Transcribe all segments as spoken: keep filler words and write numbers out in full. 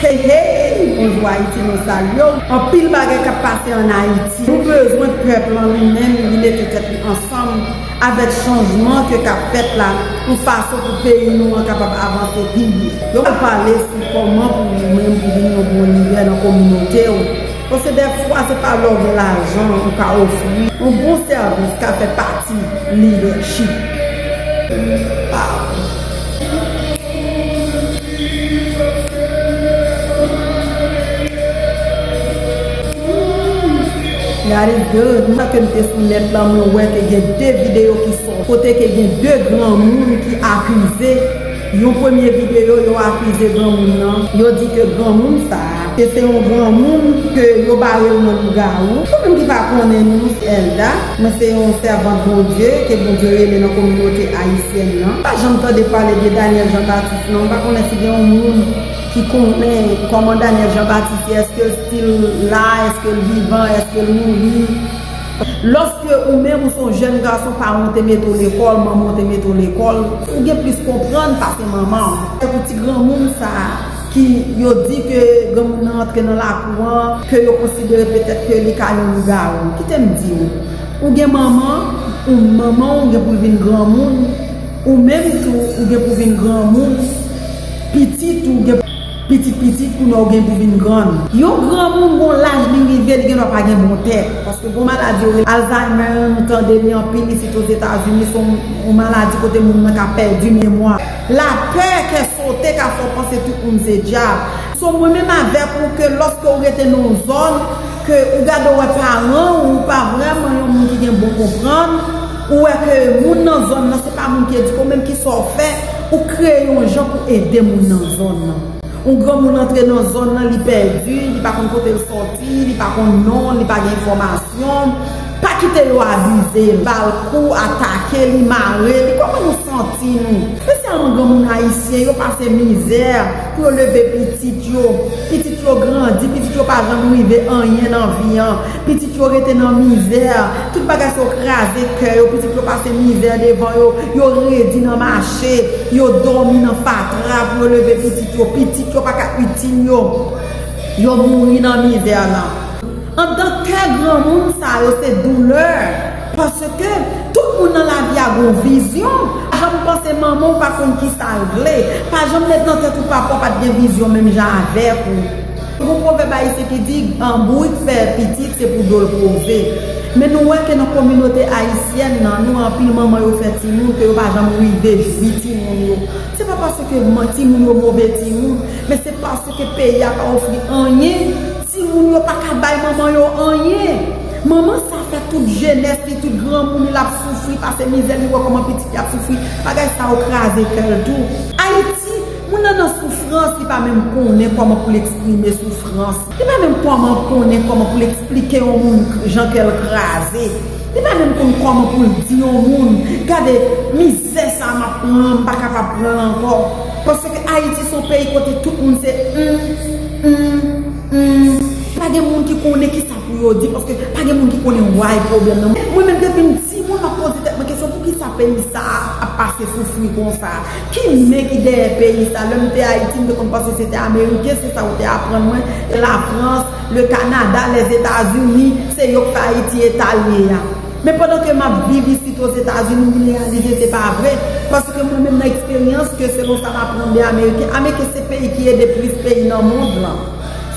Hey, hey, bonjou Ayiti, nou salye w. Anpil bagay k ap pase ann Ayiti. Nou bezwen pèp lan li menm li mete tèt li ansanm avèk chanjman ke k ap fèt la, yon fason pou peyi nou an kapab avanse pi byen. Yo pral pale sou kòman pou ou menm pou vin yon bon lidè nan kominote w. Paske dèfwa se pa lè w gen lajan ou ka ofri yon bon sèvis ka fè pati leadership. God is good. Mwen ke m te sou nèt la, mwen wè ke gen de videyo ki sòti kote ke gen de granmoun ki akize. Yon premye videyo, yo akize granmoun nan. Yo di ke granmoun sa a, ke se yon granmoun ke yo bare l nan lougawou. Ou menm ki pa konnen nou, se Elda. Mwen se yon sèvant Bondye, ke Bondye rele nan kominote ayisyèn nan. Pa janm tande pale de Daniel Jean Baptiste non. M pa konnen si gen yon moun ki konnen kòman Daniel Jean Baptiste ye, èske l still la, èske l vivan, èske l mouri. Lòske ou menm ou se yon jèn gason, paran w te mete w lekòl, manman w te mete w lekòl, ou gen plis konprann pase manman w. Se pou ti granmoun sa a ki yo di ke granmoun nan antre nan lakou an, ke yo konsidere petèt ke li ka yon lougawou. Kite m di w, ou gen manman, ou manman w gen pou l vin granmoun, ou menm tou, ou gen pou vin granmoun, pitit ou gen pitit pitit pou nou gen pou vin grann. Yon granmoun gon laj li rive, li gendwa pa gen bon tèt. Paske gon maladi yo rele Alzheimer, nou tande li anpil isit Ozetazini, se yon maladi kote moun nan ka pèdi memwa. Lapè, kè sote ka fè w panse tout moun se dyab. So mwen menm avèk ou ke lòske ou rete nan yon zòn, ke ou gade w wè paran w pa vrèman yon moun ki gen bon konprann, ou wè ke moun nan zòn nan se pa moun ki edike w, menm ki sa w fè, ou kreye yon jan pou ede moun nan zòn nan. Yon granmoun antre nan zòn nan, li pèdi, li pa konn kote l sòti, li pa konn non, li pa gen enfòmasyon. Pa kite yo abize l, ba l kou, atake li, mare li. Kòman nou santi nou? Espesyalman granmoun ayisyen, yo pase mizè pou yo leve pitit yo. Pitit yo grandi, pitit yo pa janm rive anyen nan vi an. Pitit yo rete nan mizè. Tout bagay sa yo kraze kè yo. Pitit yo pase mizè devan yo. Yo redi nan mache. Yo dòmi nan fatra pou yo leve pitit yo. Pitit yo pa ka itil yo. Yo mouri nan mizè lan. Anndan kè granmoun sa yo se doulè. Paske tout moun nan lavi a gon vizyon. Pa janm panse manman w pa konn kisa l vle. Pa janm met nan tèt ou papa w pa t gen vizyon menm jan avèk ou. Gon pwovèb ayisyen ki di, an, bourik fè pitit se pou do l poze. Men nou wè ke nan kominote ayisyèn nan, nou wè anpil manman yo fè timoun ke yo pa janm rive jwi timoun yo. Se pa paske man- timoun yo move timoun, men se paske peyi a pa ofri anyen. Timoun yo pa ka bay manman yo anyen. Manman sa fè tout jenès li, tout granmoun li, l ap soufri, pase mizè, li wè kòman pitit li ap soufri. Bagay sa yo kraze kè l tou. Ayiti, moun nan nan soufrans, li pa menm konnen kòman pou l eksprime soufrans. Li pa menm kòman konnen kòman pou l eksplike yon moun jan kè l kraze. Li pa menm konn kòman pou l di yon moun, gade, mizè sa m ap pran, m pa kapab pran l ankò. Paske Ayiti se yon peyi kote tout moun se hum, hum, hum. Pa gen moun ki konnen kisa pou yo di, paske pa gen moun ki konnen why pwoblèm nan. Mwen menm depi m timoun, m ap poze tèt mwen kesyon, poukisa peyi sa a ap pase soufri konsa? Ki men ki dèyè peyi sa? Lè m te Ayiti, m te konn panse se te Ameriken, se sa yo te aprann mwen. Lafrans, le Canada, Lèzetazini, se yo k fè Ayiti eta l ye a. Men pandan ke m ap viv isit Ozetazini, m vin reyalize se pa vre. Paske mwen menm nan eksperyans ke selon sa m aprann de Ameriken, Ameriken se peyi ki ede plis peyi nan mond lan.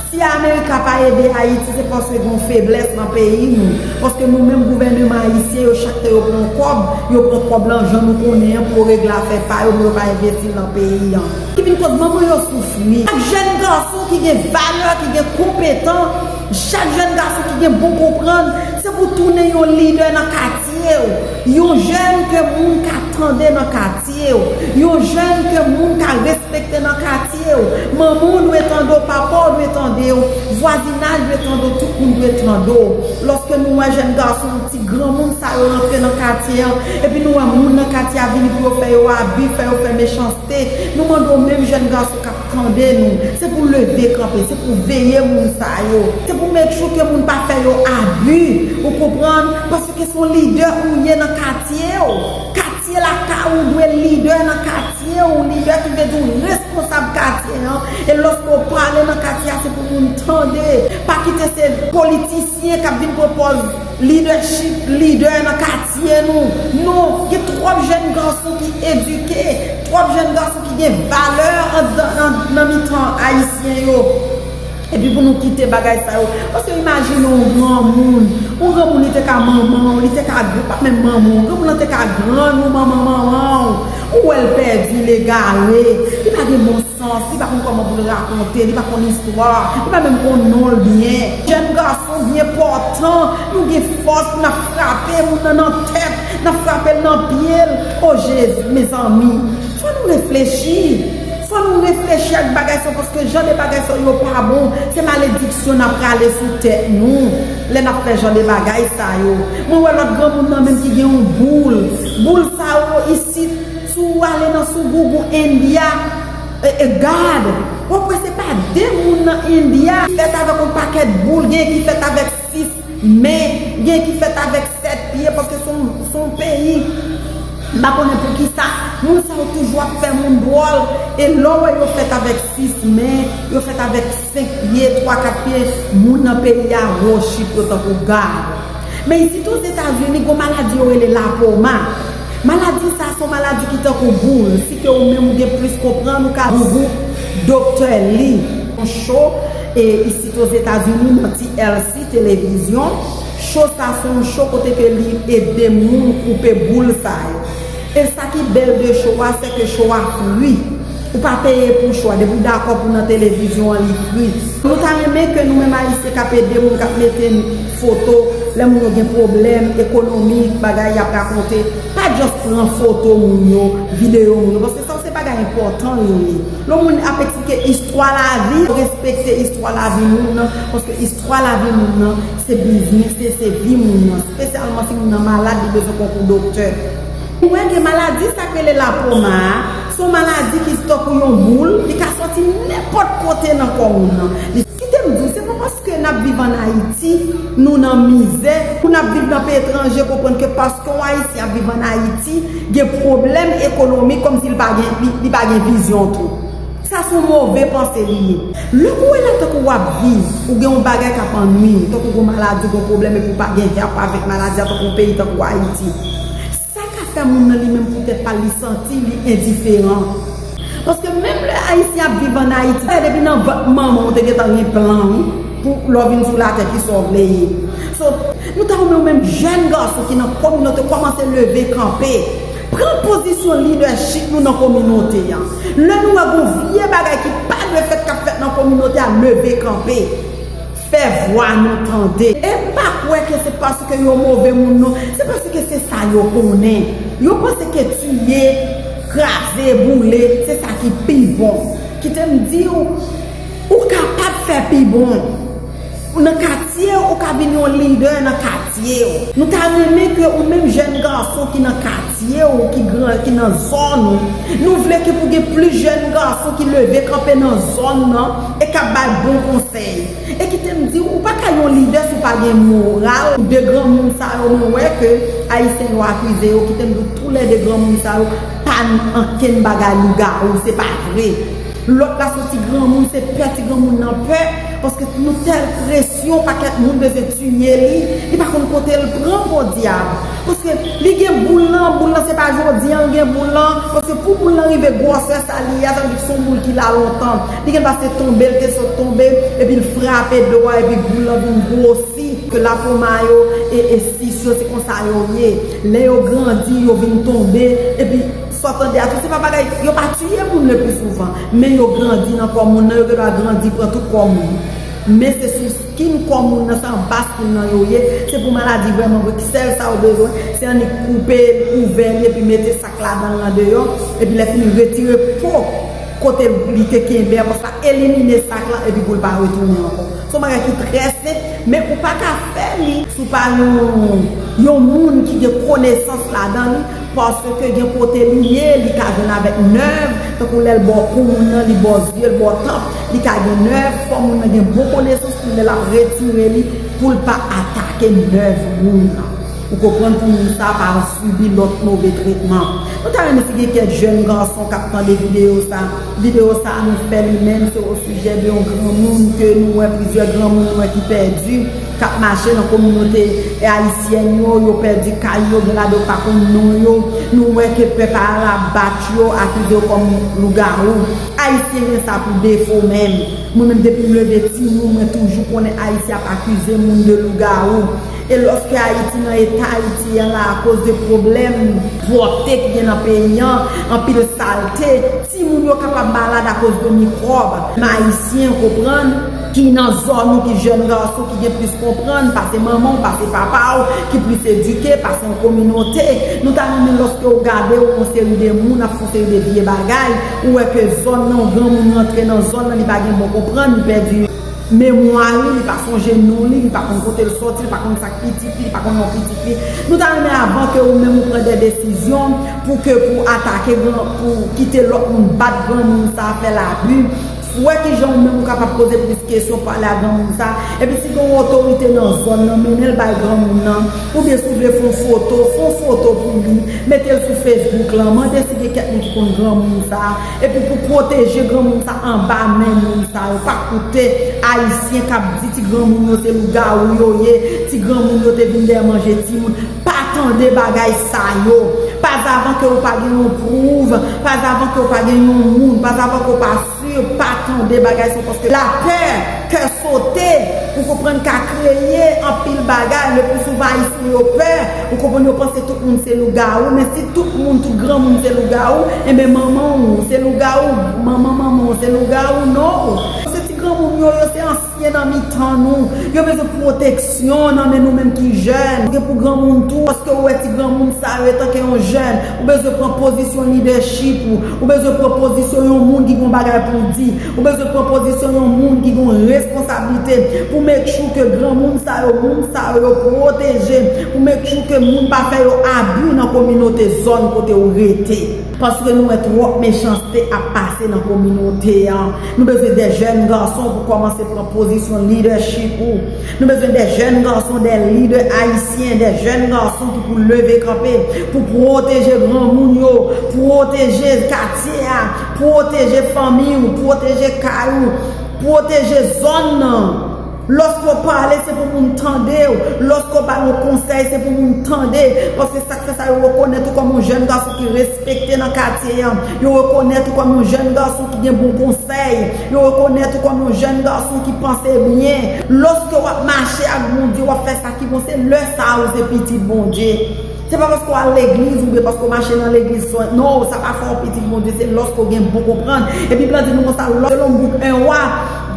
Si Amerika pa ede Ayiti, se paske gen yon feblès nan peyi nou. Paske nou menm gouvèneman ayisyen yo, chak tan yo pran kòb, yo pran kòb lan jan nou konnen an pou yo regle afè pa yo, pou yo pa envesti l nan peyi an. Ki vin koz manman yo soufri. Chak jèn gason ki gen valè, ki gen konpetan, chak jèn gason ki gen bon konprann, se pou tounen yon lidè nan katye w. Yon jèn ke moun ka tande nan katye w. Yon jèn ke moun ka respekte nan katye w. Manman w dwe tande w, papa w dwe tande w, vwazinaj dwe tande w, tout moun dwe tande w. Lòske nou wè jèn gason, ti granmoun sa yo rantre nan katye an, epi nou wè moun nan katye a vini pou yo fè yo abi, fè yo fè mechanste, nou mande w menm jèn gason k ap tande nou, se pou leve kanpe, se pou veye moun sa yo, se pou make sure ke moun pa fè yo abi, ou konprann? Paske se yon lidè ou ye nan katye w. Katye lakay ou dwe lidè nan katye w, lidè ki vle di w responsab. Responsab katye an, e lòske w pale nan katye a, se pou moun tande. Pa kite se politisyen k ap vin pran pòz lidèchip, lidè nan katye nou. Non, gen twòp jèn gason ki edike, twòp jèn gason ki gen valè anndan, nan, nan mitan ayisyen yo. Epi pou nou kite bagay sa yo. Paske imajine yon granmoun. Yon granmoun li te ka manman w, li te ka gr-, pa menm manman w. Granmoun nan te ka grann ou manman manman w. Ou wè l pèdi, l egare. Li pa gen bon sans, li pa konn kòman pou l rakonte, li pa konn istwa, li pa menm konn non l byen. Jèn gason byen pòtan, nou gen fòs, n ap frape moun nan nan tèt, n ap frape l nan pye l. O Jezi, mezanmi, fò nou reflechi. Fò nou reflechi ak bagay sa yo, paske jan de bagay sa yo pa bon, se malediksyon n ap rale sou tèt nou lè n ap fè jan de bagay sa yo. Mwen wè lòt granmoun nan menm ki gen yon boul. Boul sa yo isit, si w ale nan sou Gougou India, e, e gad, w ap wè se pa de moun nan India ki fèt avèk yon pakèt boul, gen ki fèt avèk sis men, gen ki fèt avèk sèt pye, paske se yon, se yon peyi. M pa konnen poukisa moun sa yo toujou ap fè moun dwòl. E lè w wè yo fèt avèk sis men, yo fèt avèk senk pye, twa, kat pye, moun nan peyi a wochip yo tankou gad. Men isit Ozetazini, gon maladi yo rele lapoma. Maladi sa a se yon maladi ki tankou boul. Si ke ou menm ou gen plis konprann, ou ka Google Doktè Lee. Yon show, e, isit Ozetazini nan T L C televizyon. Show sa se yon show kote ke li ede moun koupe boul sa yo. E sa ki bèl de show a, se ke show a free. Ou pa peye pou show a. Depi w dakò pou nan televizyon an, li free. Nou ta renmen ke nou menm Ayisyen k ap ede moun, k ap mete foto, lè moun yo gen pwoblèm ekonomik, bagay y ap rakonte, pa just pran foto moun yo, videyo moun yo, paske sa se bagay enpòtan yo ye. Lè moun ap eksplike istwa lavi, respekte istwa lavi moun nan, paske istwa lavi moun nan, se biznis, se, se vi moun nan. Espesyalman si moun nan malad, li bezwen konkou doktè. Ou wè gen maladi sa k rele lapoma a, se yon maladi ki tankou yon boul, li ka soti nenpòt kote nan kò moun nan. Li, kite m di w, se pa paske n ap viv ann Ayiti, nou nan mizè, pou n ap viv nan peyi etranje, konprann ke paske yon Ayisyen ap viv ann Ayiti, gen pwoblèm ekonomik, kòmsi li pa gen, li, li pa gen vizyon tou. Sa se yon move panse li ye. Lè w wè la tankou w ap viv, ou gen yon bagay k ap annwi w, tankou gon maladi, gon pwoblèm, epi w pa gen help avèk maladi a, tankou yon peyi tankou Ayiti. Sa ka fè moun nan li menm pou tèt pa l, li santi li endiferan. Paske menm lè Ayisyen ap viv ann Ayiti, depi nan vant manman w te gentan gen plan, wi, pou lè w vin sou latè, kisa w vle ye. So, nou ta renmen w menm jèn gason ki nan kominote kòmanse leve kanpe. Pran pozisyon lidèchip nou nan kominote a. Lè nou wè gon vye bagay ki pa dwe fèt k ap fèt nan kominote a, leve kanpe. Fè vwa nou tande. E pa kwè ke se paske yo move moun non, se paske se sa yo konnen. Yo panse ke tiye, kraze, boule, se sa ki pi bon. Kite m di w, ou kapab fè pi bon. Nan katye w, ou ka vin yon lidè nan katye w. Nou ta renmen ke ou menm jèn gason ki nan katye w, ki gran, ki nan zòn ou, nou vle ke pou gen plis jèn gason ki leve kanpe nan zòn nan e k ap bay bon konsèy. E kite m di w, ou pa ka yon lidè si w pa gen moral. De granmoun sa yo, mwen wè ke Ayisyen yo akize yo, kite m di w, toulède granmoun sa yo pa n ankenn bagay lougawou, se pa vre. Lòt la se yon ti granmoun, se pè ti granmoun nan pè, paske nou tèl presyon, pakèt moun bezwen tiye li, li pa konn kote l pran podyab. Paske li gen boul lan, boul lan se pa jodi a l gen boul lan, paske pou boul lan rive gwosè sa li ye a, sa vle di se yon boul ki la lontan. Li gen pase tonbe, l te sot tonbe, epi l frape do a, epi boul lan vin gwosi. Ke lapoma yo e, e sis yo, se konsa yo ye. Lè yo grandi, yo vin tonbe, epi sa w tande a tou, se pa bagay, yo pa tiye moun le pli souvan, men yo grandi nan kò moun nan, yo gendwa grandi pran tout kò moun. Men se sou skin kò moun nan, se anba skin nan yo ye. Se pou maladi vrèman vre, sèl sa yo bezwen, se annik koupe l, ouvè li, epi mete sak ladan l lan deyò, epi lè fini retire po kote li te kenbe an, konsa elimine sak lan, epi pou l pa retounen ankò. Se yon bagay ki trè senp, men ou pa ka fè li si w pa yon, yon moun ki gen konesans ladan li, paske gen kote li ye, li ka jwenn avèk nèv, tankou lè l bò kou moun nan, li bò zye, l bò tanp, li ka gen nèv, fò moun nan gen bon konesans pou lè l ap retire li, pou l pa atake nèv moun nan. Ou konprann, pou moun sa pa sibi lòt move tretman. Nou ta renmen si gen kèk jèn gason k ap tande videyo sa. Videyo sa a nou fè li menm, se osijè de yon granmoun ke nou wè, plizyè granmoun nou wè ki pèdi, k ap mache nan kominote ayisyèn yo, yo pèdi kay yo, gen ladan yo pa konn non yo. Nou wè ke pèp Arab bat yo, akize yo kòm lougawou. Ayisyen gen sa pou defo menm. Mwen menm depi m leve timoun, mwen toujou konnen Ayisyen ap akize moun de lougawou. E lòske Ayiti nan eta Ayiti an la, akoz de pwoblèm pwòpte ki gen nan peyi an, anpil salte, timoun yo kapab malad akoz de mikwòb. Men Ayisyen, konprann, ki nan zòn ou, ki jèn gason, ki gen plis konprann pase manman w, pase papa w, ki plis edike, pase yon kominote. Nou ta renmen lòske w gade w yon seri de moun ap fè yon seri de vye bagay, ou wè ke zòn nan, yon granmoun rantre nan zòn nan, li pa gen bon konprann, li pèdi memwa li, li pa sonje non li, li pa konn kote l sòti, li pa konn sa k pitit li, li pa konn non pitit li. Nou ta renmen avan ke ou menm ou pran de desizyon pou ke pou atake gran, pou kite lòt moun bat granmoun sa, fè l abi. Wè kijan ou menm ou kapab poze plis kesyon, pale a granmoun sa. Epi si gen yon otorite nan zòn nan, mennen l bay granmoun nan. Oubyen si w vle fè yon foto, fè yon foto pou li, mete l sou Facebook lan, mande si gen kèk moun ki konn granmoun sa. Epi pou pwoteje granmoun sa anba men moun sa yo. Pa koute Ayisyen k ap di ti granmoun yo se lougawou yo ye, ti granmoun yo te vin dèyè manje timoun. Pa tande bagay sa yo. Pazavan ke w pa gen yon pwouv, pazavan ke w pa gen yon moun, pazavan ke w pa si, pa tande bagay sa yo, paske lapè, kè sote, ou konprann, ka kreye anpil bagay. Le pli souvan Ayisyen yo pè, ou konprann, yo panse tout moun se lougawou, men si tout moun, tout granmoun se lougawou, enben manman w se lougawou, manman manman w se lougawou, non. Se ti granmoun yo, yo se ansyen nan mitan nou. Yo bezwen pwoteksyon nan men nou menm ki jèn. Gen pou granmoun tou, paske ou wè ti granmoun sa yo etanke yon jèn, ou bezwen pran pozisyon lidèchip ou. Ou bezwen pran pozisyon yon moun ki gen yon bagay pou l di. Ou bezwen pran pozisyon yon moun ki gen yon responsablite pou make sure ke granmoun sa yo, moun sa yo, yo pwoteje, pou make sure ke moun pa fè yo abi nan kominote, zòn kote ou rete. Paske nou wè twòp mechanste ap pase nan kominote an. Nou bezwen de jèn gason pou kòmanse pran pozisyon lidèchip ou. Nou bezwen de jèn gason, de lidè ayisyen, de jèn gason ki pou leve kanpe, pou pwoteje granmoun yo, pwoteje katye a, pwoteje fanmi w, pwoteje kay ou, pwoteje zòn nan. Lòske w pale, se pou moun tande w. Lòske w bay yon konsèy, se pou moun tande. Paske sa k fè sa, yo rekonèt ou kòm yon jèn gason ki respekte nan katye an. Yo rekonèt ou kòm yon jèn gason ki gen bon konsèy. Yo rekonèt ou kòm yon jèn gason ki panse byen. Lòske w ap mache ak Bondye, w ap fè sa ki bon, se lè sa a ou se pitit Bondye. Se pa paske w al legliz oubyen paske w mache nan legliz, non, sa pa fè w pitit Bondye, se lòske w gen bon konprann. E Bib la di nou konsa, lòske lòm bouk en wa,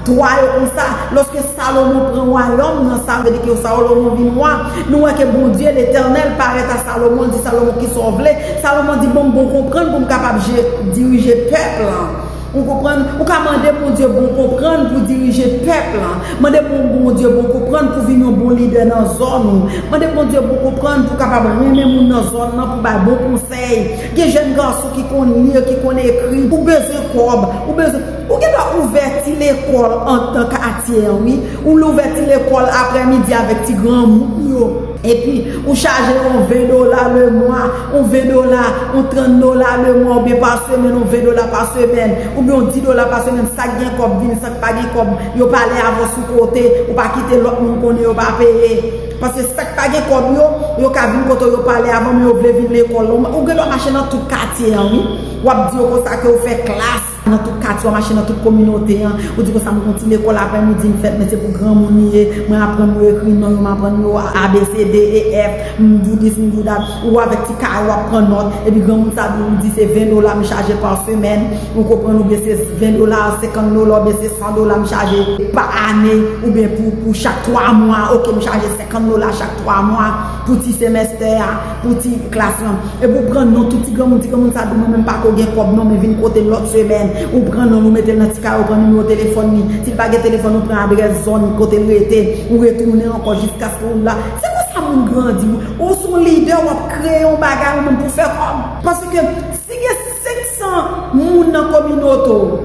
twa yo konsa, lòske Salomon pran wayòm nan, sa vle di ke Salomon vin wa, nou wè ke Bondye Letènèl parèt a Salomon, di Salomon, kisa w vle? Salomon di, ban m bon konprann pou m kapab je-, dirije pèp lan. Ou konprann? Ou ka mande Bondye bon konprann pou dirije pèp lan. Mande bon Bondye bon konprann pou vin yon bon lidè nan zòn ou. Mande Bondye bon konprann pou kapab renmen moun nan zòn nan, pou bay bon konsèy. Gen jèn gason ki konn li, ki konn ekri. Ou bezwen kòb. Ou bezwen, ou gen dwa ouvè ti lekòl anndan katye an, wi. Ou ouvè ti lekòl aprèmidi avèk ti granmoun yo. Epi, ou chaje yon ven dola lemwa, yon ven dola, yon trant dola lemwa, oubyen pa semèn, yon ven dola pa semèn, oubyen yon dis dola pa semèn, sa k gen kòb vini, sa k pa gen kòb, yo pale avè w sou kote, ou pa kite lòt moun konnen yo pa peye. Paske sa k pa gen kòb yo, yo ka vin kote w, yo pale avè w, men yo vle vin lekòl la. Ou gen dwa mache nan tout katye an, wi. W ap di yo konsa ke w fè klas. Nan tout katye, w ap mache nan tout kominote an, ou di konsa, m gon ti lekòl aprèmidi m fèt, men se pou granmoun li ye, mwen aprann yo ekri non yo, m aprann yo A B C D E F, m do this, m do that, ou avèk ti kaye w ap pran nòt, epi granmoun sa di w, di se ven dola m chaje pa semèn, ou konprann, oubyen se ven dola, senkant dola, oubyen se san dola m chaje pa ane, oubyen pou, pou chak twa mwa, oke, m chaje senkant dola chak twa mwa, pou ti semèstè a, pou ti klas lan. Epi w pran non tout ti granmoun, ti granmoun sa di w, mwen menm pa ko gen kòb non, men vin kote m lòt semèn. Ou pran non l, ou mete l nan ti kay, ou pran nimewo telefòn li. Si l pa gen telefòn, ou pran adrès zòn kote l rete. Ou retounen ankò jiskaske w la. Se konsa moun grandi. Ou se yon lidè, w ap kreye yon bagay ou menm pou fè kòb. Paske si gen senk san moun nan kominote w,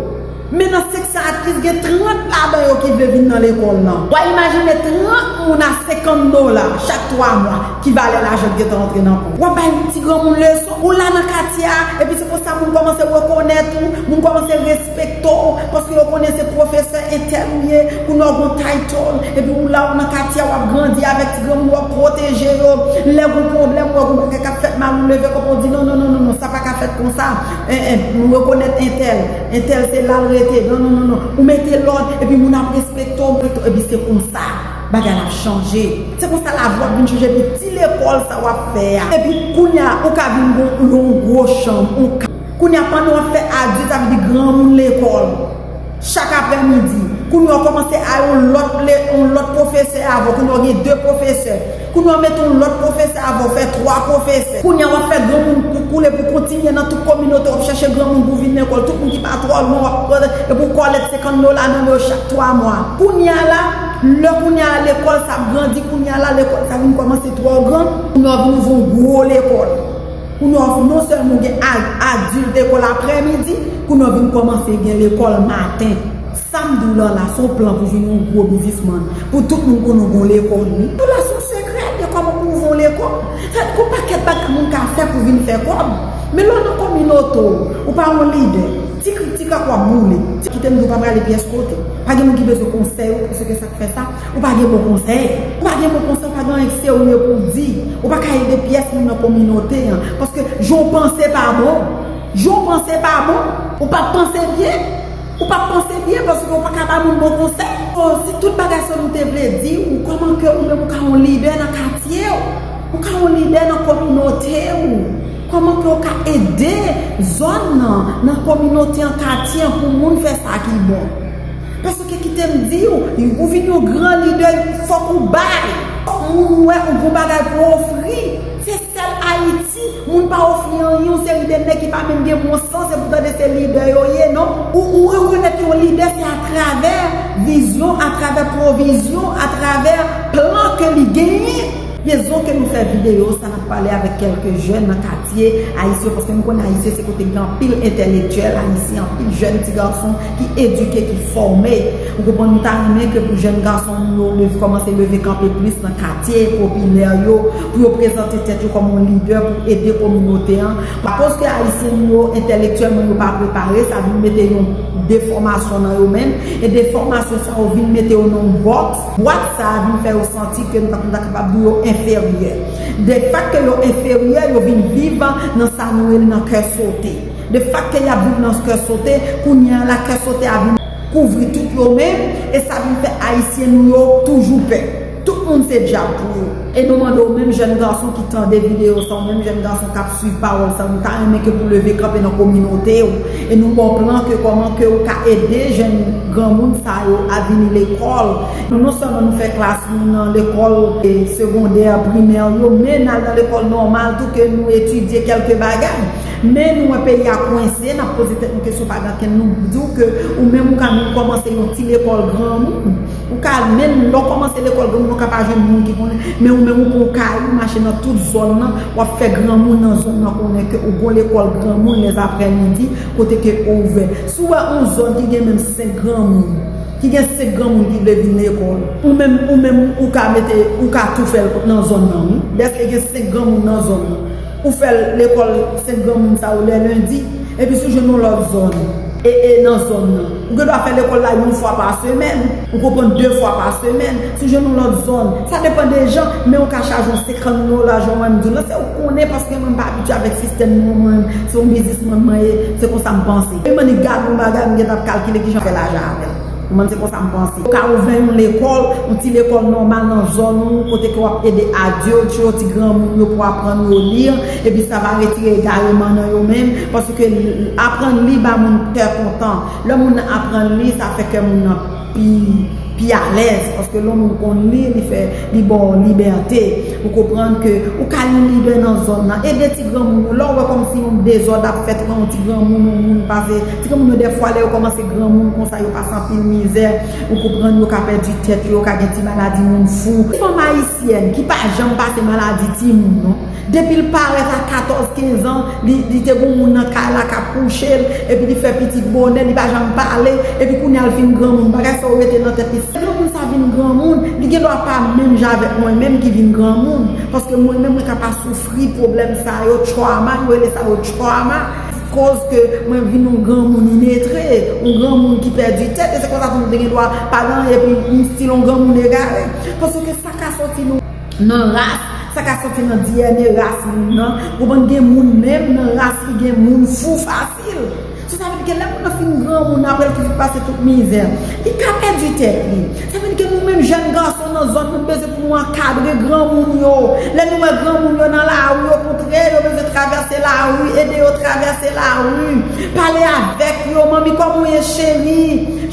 men nan senk Sa atis gen trant ladan yo ki vle vin nan lekòl lan. W a imajine trant moun a senkant dola chak twa mwa ki valè lajan ki gentan antre nan kont. W ap bay yon ti granmoun leson. Ou la nan katye a, epi se konsa moun kòmanse rekonèt ou, moun kòmanse respekte w, paske yo konnen se pwofesè entèl ou ye, kounye a w gen yon title, epi ou la ou nan katye a, w ap grandi avèk ti granmoun, w ap pwoteje yo. Lè gen pwoblèm, ou wè gen bagay k ap fèt mal, ou leve kòb ou di non, non, non, non, non, sa pa ka fèt konsa. En, en, nou rekonèt entèl, entèl se la l rete, non, non, non, non. Ou mete lòd, epi moun ap respekte w, epi se konsa bagay la ap chanje. Se konsa lavi w ap vin chanje, epi ti lekòl sa w ap fè a. Epi kounye a, ou ka vin gon yon gwo chanm, yon ka. Kounye a, pandan w ap fè adilt, sa vle di granmoun lekòl. Chak aprèmidi, kounye a w kòmanse a yon lòt le, yon lòt pwofesè avè w, kounye a w gen de pwofesè. Kounye a w mete yon lòt pwofesè avè w, fè twa pwofesè. Kounye a w ap fè granmoun pou koule, pou kontinye nan tout kominote, w ap chèche granmoun pou vin lekòl, tout moun ki pa twò lwen, w ap pran, epi w kòlèt senkant dola nan men yo chak twa mwa. Kounye a la, lè kounye a lekòl sa ap grandi, kounye a la lekòl sa vin kòmanse twò gran, kounye a w vin ouvri yon gwo lekòl. Kounye a w non sèlman w gen a-, adilt lekòl aprèmidi, kounye a w vin kòmanse gen lekòl maten. Sa m di w la la, se yon plan pou vin yon gwo biznismann. Pou tout moun konnen w gen yon lekòl, wi. Tout la se yon sekrè, gen kòman pou ouvri yon lekòl. Sa vle di gon pakèt bagay moun ka fè pou vin fè kòb. Men lè w nan kominote w, ou pa yon lidè, ti kritik ak w ap boule. Ti kite m di w pa prale pyès kote. Pa gen moun ki bezwen konsèy ou, paske sa k fè sa, ou pa gen bon konsèy. Ou pa gen bon konsèy, ou pa gen anyen k serye pou w di. Ou pa ka ede pyès moun nan kominote an. Paske jan w panse pa bon. Jan w panse pa bon. Ou pa panse byen. Ou pa panse byen paske ou pa ka ba moun bon konsèy. So, si tout bagay sa nou te vle di ou, kòman ke ou menm ou ka yon lidè nan katye w? Ou ka yon lidè nan kominote w? Kòman ke ou ka ede zòn nan, nan kominote an, katye an, pou moun fè sa ki bon? Paske kite m di w, ou vin yon gran lidè, fòk ou bay. Fòk moun wè ou gon bagay pou ofri. Se sèl Ayiti, moun pa ofri anyen, yon seri de nèg ki pa menm gen bon sans, e poutan se lidè yo ye, non? Ou, ou rekonèt yon lidè, se atravè vizyon, atravè pwovizyon, atravè plan ke li genyen. Rezon ke nou fè videyo sa, n ap pale avèk kèlke jèn nan katye ayisyen, paske nou konnen Ayisyen se kote gen anpil entèlektyèl ayisyen, anpil jèn ti gason ki edike, ki fòme. Ou konprann, nou ta renmen ke pou jèn gason nou yo leve, kòmanse leve kanpe plis nan katye popilè yo, pou yo prezante tèt yo kòm yon lidè pou ede kominote an. Akoz ke Ayisyen nou yo entèlektyèlman yo pa prepare, sa vin mete yon defòmasyon nan yo menm, e defòmasyon sa yo vin mete yo nan yon bòks. Bwat sa a vin fè yo santi ke nou ta, nou ta kapab di yo enferyè. De fak ke yo enferyè, yo vin viv nan sa nou rele nan kè sote. De fak ke y ap viv nan kè sote, kounye a la kè sote a vin kouvri tout yo menm, e sa vin fè Ayisyen nou yo toujou pè. Tout moun se dyab pou yo. E nou mande w menm jèn gason ki tande videyo sa, ou menm jèn gason k ap swiv pawòl sa, nou ta renmen ke pou leve kanpe nan kominote w. E nou ba w plan ke kòman ke ou ka ede jèn granmoun sa yo a vini lekòl. Nou non sèlman nou fè klas nou nan lekòl, e, segondè, primè yo, men n al nan lekòl nòmal tou ke nou etidye kèlke bagay. Men nou wè peyi a kwense, n ap poze tèt nou kesyon, pa gen ankenn, nou di w ke ou menm ou ka menm kòmanse yon ti lekòl granmoun. Ou ka menm, lè w kòmanse lekòl granmoun, ou ka pa jwenn moun ki konnen, men ou menm ou pran yon kay, ou mache nan tout zòn nan, w ap fè granmoun nan zòn nan konnen ke ou gon lekòl granmoun lèzaprèmidi, kote ke ouvè. Si w wè yon zòn ki gen menm senk granmoun, ki gen senk granmoun ki vle vin lekòl, ou menm, ou menm, ou ka mete, ou ka tou fè l nan zòn nan, wi. Dèske gen senk granmoun nan zòn nan. Ou fè lekòl senk granmoun sa yo lè lendi, epi si w jwenn yon lòt zòn, e, e nan zòn nan, ou gen dwa fè lekòl la yon fwa pa semèn, ou konprann, de fwa pa semèn, si w jwenn yon lòt zòn, sa depann de jan, men ou ka chaje yon senkant dola, jan mwen m di w la, se ou konnen, paske mwen m pa abitye avèk sistèm nou, mwen, se yon biznismann mwen ye, se konsa m panse. E m annik gade yon bagay, m gentan ap kalkile kijan fè lajan avè l. Mwen, se konsa m panse. Ou ka ouvè yon lekòl, yon ti lekòl nòmal nan zòn ou, kote ke w ap ede adilt yo, ti granmoun yo pou aprann yo li, epi sa va retire egareman nan yo menm, paske aprann li ba moun kè kontan. Lè moun nan aprann li, sa fè kè moun nan pi pi alèz, paske lè yon moun konn li, li fè, li ba w libète. Ou konprann ke ou ka yon lidè nan zòn nan. Ede ti granmoun yo. Lè w wè kòmsi yon dezòd ap fèt, ou wè yon ti granmoun, yon moun pase. Ti granmoun yo, dèfwa, lè yo kòmanse granmoun konsa, yo pase anpil mizè. Ou konprann, yo ka pèdi tèt yo, yo ka gen ti maladi moun fou. Ti fanm ayisyèn ki pa janm pase maladi timoun, non. Depi l parèt a katòz, kenz an, li, li te gon moun nan kay la k ap kouche l, epi li fè pitit bonè, li pa janm pale, epi kounye a l fin granmoun. Bagay sa yo rete nan tèt li. Lè granmoun sa vin granmoun, li gen dwa pa menm jan avèk mwen menm ki vin granmoun. Paske mwen menm, mwen ka pa soufri pwoblèm sa yo, trauma, yo rele sa yo trauma. Koz ke mwen vin yon granmoun iletre, yon granmoun ki pèdi tèt, e se konsa tou m te gen dwa pa gen anyen, epi m still yon granmoun egare. Paske sa ka soti nou nan ras, sa ka soti nan D N A ras moun nan. Ou konprann, gen moun menm nan ras li gen moun fou fasil. So, sa vle di ke lè moun nan fin granmoun, apre l fin pase tout mizè, li ka pèdi tèt li. Sa vle di ke nou menm jèn gason nan zòn nou, nou bezwen pou nou ankadre granmoun yo. Lè nou wè granmoun yo nan lari, okontrè, yo bezwen travèse lari, ede yo travèse lari. Pale avèk yo, manmi, kòman w ye, cheri?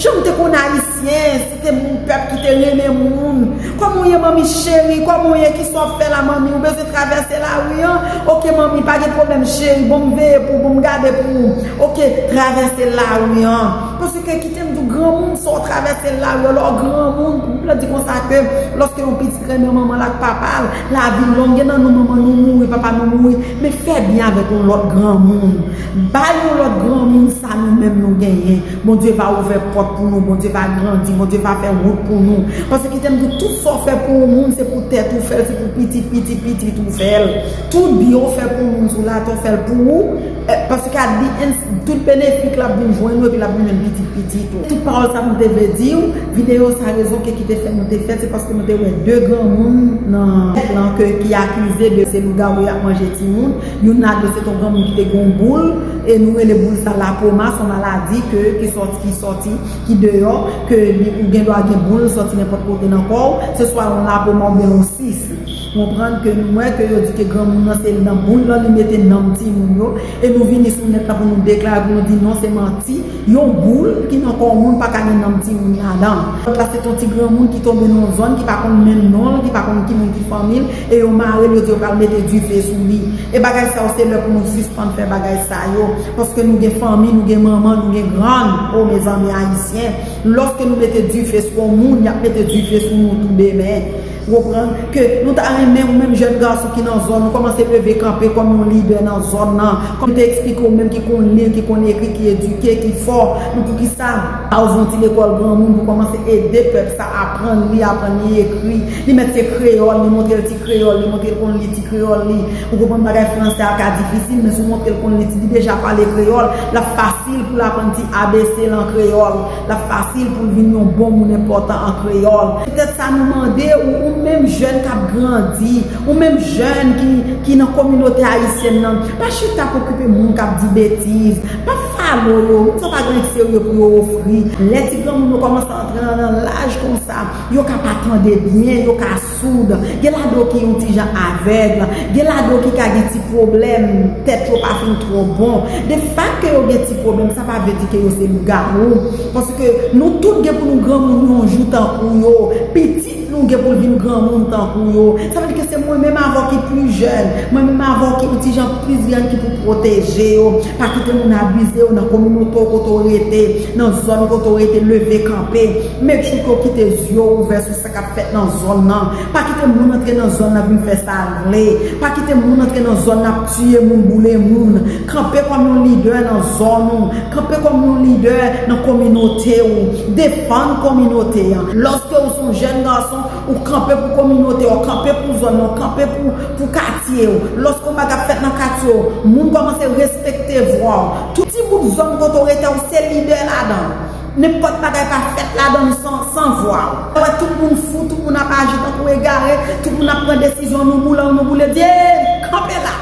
Jan m te konn Ayisyen, se te moun pèp ki te renmen moun. Kòman w ye, manmi cheri? Kòman w ye? Kisa w ap fè la, manmi? Ou bezwen travèse lari an? Oke, manmi, pa gen pwoblèm, cheri. Bon, m veye pou ou, bon, m gade pou ou. Oke, travèse lari an. Paske kite m di w, granmoun, sa w travèse lari an, lè w granmoun, Bib la di konsa ke lòske yon pitit renmen manman l ak papa l, lavi long, gen nan nou manman nou mouri, papa nou mouri, men fè byen avèk yon lòt granmoun. Bay yon lòt granmoun sa nou menm nou genyen. Bondye va ouvè pòt pou nou, Bondye va grandi, Bondye va fè wout pou nou. Paske kite m di w, tout sa w fè pou yon moun, se pou tèt ou fè l, se pou pitit, pitit, pitit ou fè l. Tout byen w fè pou yon moun sou latè, w fè l pou ou. Eh, paske at the end, tout benefit l ap vin jwenn ou, epi l ap vin jwenn pitit, pitit ou. Tout pawòl sa m te vle di w, videyo sa rezon ke ki te fè nou te fè, se paske nou te wè de granmoun nan nèt lan ke ki akize de se lougawou y ap manje timoun. Youn ladan se t on granmoun ki te gen yon boul, e nou rele boul sa lapoma, se yon maladi ke, ki sòti, ki sòti, ki deyò, ke li, ou gen dwa gen boul sòti nenpòt kote nan kò w, se swa yon lapoma oubyen yon sis. Konprann ke nou wè ke yo di ke granmoun nan se nan boul lan li mete nanm timoun yo, e nou vini sou nèt la pou nou deklare, pou nou di non, se manti. Yon boul ki nan kò moun pa ka gen nanm timoun ladan. Lòt la se t on ti granmoun ki tonbe nan yon zòn, ki pa konn menm non l, ki pa konn ki moun ki fanmi l, e yo mare l, yo di yo pral mete dife sou li. E bagay sa yo se lè pou nou sispann fè bagay sa yo, paske nou gen fanmi, nou gen manman, nou gen grann. O mezanmi ayisyen, lòske nou mete dife sou yon moun, y ap mete dife sou nou tou demen. Ou konprann? Ke nou ta renmen ou menm jèn gason ki nan zòn ou kòmanse leve kanpe kòm yon lidè nan zòn nan. Kòm te eksplike ou menm ki konn li, ki konn ekri, ki edike, ki fò. Nou poukisa pa ouvri yon ti lekòl granmoun pou kòmanse ede pèp sa aprann li, aprann li ekri. Li mèt se kreyòl, li montre l ti kreyòl, li montre l konn li ti kreyòl li. Ou konprann bagay fransè a ka difisil, men si w montre l konn li ti, li deja pale kreyòl, l ap fasil pou l aprann ti A B C l an kreyòl. L ap fasil pou l vin yon bon moun enpòtan an kreyòl. Se petèt sa nou mande ou, ou menm jèn k ap grandi, ou menm jèn ki, ki nan kominote ayisyèn nan. Pa chita ap okipe moun k ap di betiz. Pa follow yo, moun sa yo pa gen anyen k serye pou yo ofri. Lè ti granmoun yo kòmanse antre nan, nan laj konsa, yo ka pa tande byen, yo ka soud. Gen ladan yo ki yon ti jan avèg, gen ladan yo ki ka gen ti pwoblèm, tèt yo pa fin twò bon. De fak ke yo gen ti pwoblèm, sa pa vle di ke yo se lougawou. Paske nou tout gen pou nou granmoun yon jou tankou yo. Pitit nou gen pou l vin granmoun tankou yo. Sa vle di ke se mwen menm avè w ki pli jèn, mwen menm avè w ki yon ti jan pli jèn ki pou pwoteje yo. Pa kite moun abize yo nan kominote w kote w rete, nan zòn kote w rete, leve kanpe. Make sure ke w kite zye w ouvè sou sa k ap fèt nan zòn nan. Pa kite moun antre nan zòn nan vin fè sa l vle. Pa kite moun antre nan zòn nan ap tiye moun, boule moun. Kanpe kòm yon lidè nan zòn ou. Kanpe kòm yon lidè nan kominote ou. Defann kominote an. Lòske ou se yon jèn gason, ou kanpe pou kominote w, kanpe pou zòn nan, kanpe pou, pou katye w. Lòske yon bagay ap fèt nan katye w, moun kòmanse respekte vwa w. Tout ti bout zòn kote w rete, ou se lidè ladan l. Nenpòt bagay pa fèt ladan l san, san vwa w. Ou wè tout moun fou, tout moun ap aji tankou egare, tout moun ap pran desizyon, nou boule, nou boule, di, "Ey, kanpe la!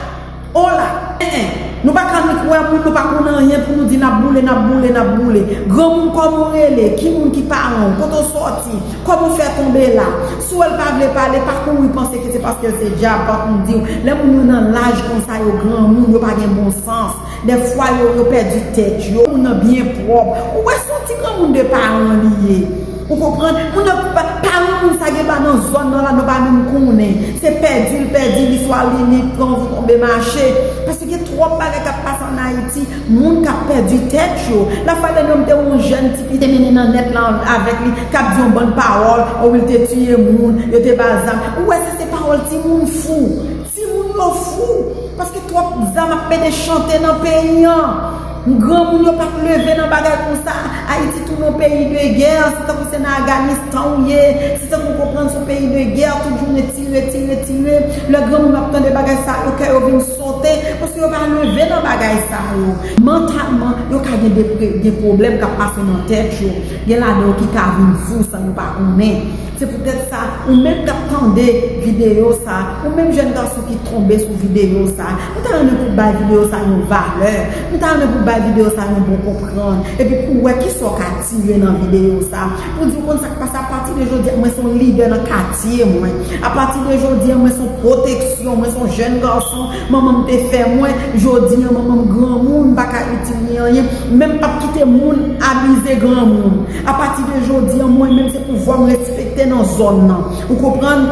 O la! En, en! Nou pa ka nik wè moun, nou pa konn anyen pou nou di n ap boule, n ap boule, n ap boule." Granmoun, kòman w rele? Ki moun ki paran w? Kote w sòti? Kòman w fè tonbe la? Si w wè l pa vle pale, pa kouri panse ke se paske l se dyab, pa konn di w. Lè moun yo nan laj konsa, yo granmoun, yo pa gen bon sans. Dèfwa, yo, yo pèdi tèt yo. Moun nan byen pwòp. Ou wè se yon ti granmoun de paran li ye. Ou konprann? Moun nan pa, paran moun sa gen pa nan zòn nan la, nou pa menm konnen. Se pèdi l pèdi, li swa li, li pran tonbe mache. Paske gen twòp bagay k ap pase ann Ayiti, moun k ap pèdi tèt yo. Lafwa Dènye m te wè yon jèn tifi te mennen nan nèt la avèk li, k ap di yon bann pawòl, o wi l te tiye moun, yo te ba l zam. Ou wè, se, se pawòl timoun fou. Timoun yo fou, paske twòp zam ap mete chante nan peyi an. Granmoun yo p ap leve nan bagay konsa. Ayiti tounen yon peyi de gè, se tankou se nan Afganistan ou ye, se tankou w konprann se yon peyi de gè, tout jounen tire, tire, tire. Lè granmoun ap tande bagay sa yo, kè yo vin sote, paske yo pa leve nan bagay sa yo. Mantalman, yo ka gen depre-, gen pwoblèm k ap pase nan tèt yo. Gen ladan yo ki ka vin fou san yo pa konnen. Se poutèt sa, ou menm k ap tande videyo sa, ou menm jèn gason ki tonbe sou videyo sa, m ta renmen pou w bay videyo sa yon valè, m ta renmen pou w bay videyo sa yon bon konprann, epi pou w wè kisa w ka tire nan videyo sa, pou w di w konn sa k pase, apati de jodi a, mwen se yon lidè nan katye mwen, apati de jodi a, mwen se yon pwoteksyon, mwen se yon jèn gason, manman m te fè mwen, jodi a, manman m granmoun, m pa ka itil li anyen, men m p ap kite moun abize granmoun. Apati de jodi a, mwen menm se pouvwa m respekte nan zòn nan. Ou konprann?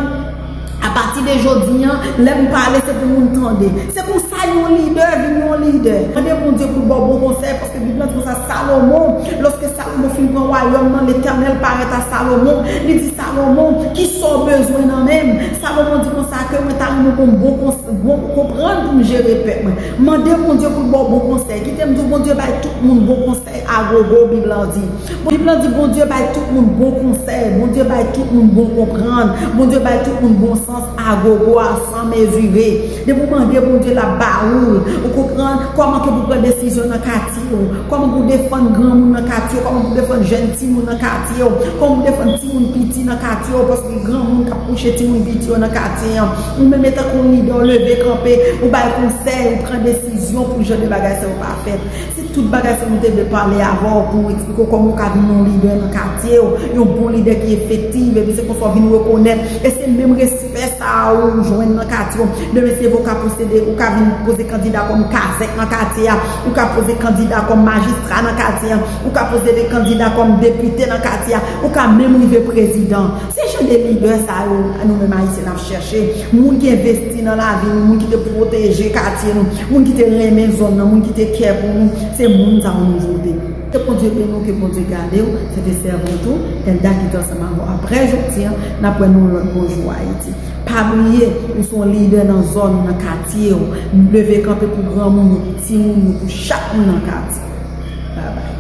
Apati de jodi a, lè m pale, se pou moun tande. Se konsa yon lidè vin yon lidè. Mande Bondye pou l ba w bon konsèy, paske Bib la di konsa, Salomon, lòske Salomon fin pran wayòm nan, Letènèl parèt a Salomon, li di, Salomon, kisa w bezwen nan men m? Salomon di konsa ke mwen ta renmen pou m bon kons-, bon konprann pou m jere pèp mwen. Mande Bondye pou l ba w bon konsèy. Kite m di w, Bondye bay tout moun bon konsèy agogo, Bib la di. Bib la di Bondye bay tout moun bon konsèy, Bondye bay tout moun bon konprann, Bondye bay tout moun bon sans agogo a san mezire. Depi w mande Bondye, l ap ba ou l. Ou konprann? Kòman ke pou pran desizyon nan katye w? Kòman pou defann granmoun nan katye w? Kòman pou defann jèn timoun nan katye w? Kòman pou defann timoun piti nan katye w? Paske granmoun k ap kouche timoun piti yo nan katye an. Ou menm etanke yon lidè, w leve kanpe, ou bay konsèy, ou pran desizyon pou jan de bagay sa yo pa fèt. Se tout bagay sa nou te vle pale avè w pou w eksplike w kòman w ka vin yon lidè nan katye w, yon bon lidè ki efektif, epi se konsa w vin rekonèt. E se menm respè sa a ou jwenn nan katye w. Demen se vre w ka posede, ou ka vin poze kandida kòm kazèk nan katye a, ou ka poze kandida kòm majistra nan katye a, ou ka poze de kandida kòm depite nan katye a, ou ka menm rive prezidan. Se jan de lidè sa yo, nou menm Ayisyen, n ap chèche. Moun ki envesti nan lavi nou, moun ki te pwoteje katye nou, moun ki te renmen zòn nan, moun ki te kè pou nou, se moun sa yo nou vote. Ke Bondye beni w, ke Bondye gade w. Se te sèvant ou, Elda ki te ansanm avè w. Apre jodi a, n ap wè nou yon lòt Bonjou Ayiti. Pa bliye, ou se yon lidè nan zòn ou, nan katye w. Leve kanpe pou granmoun yo, pou timoun yo, pou chak moun nan katye. Babay.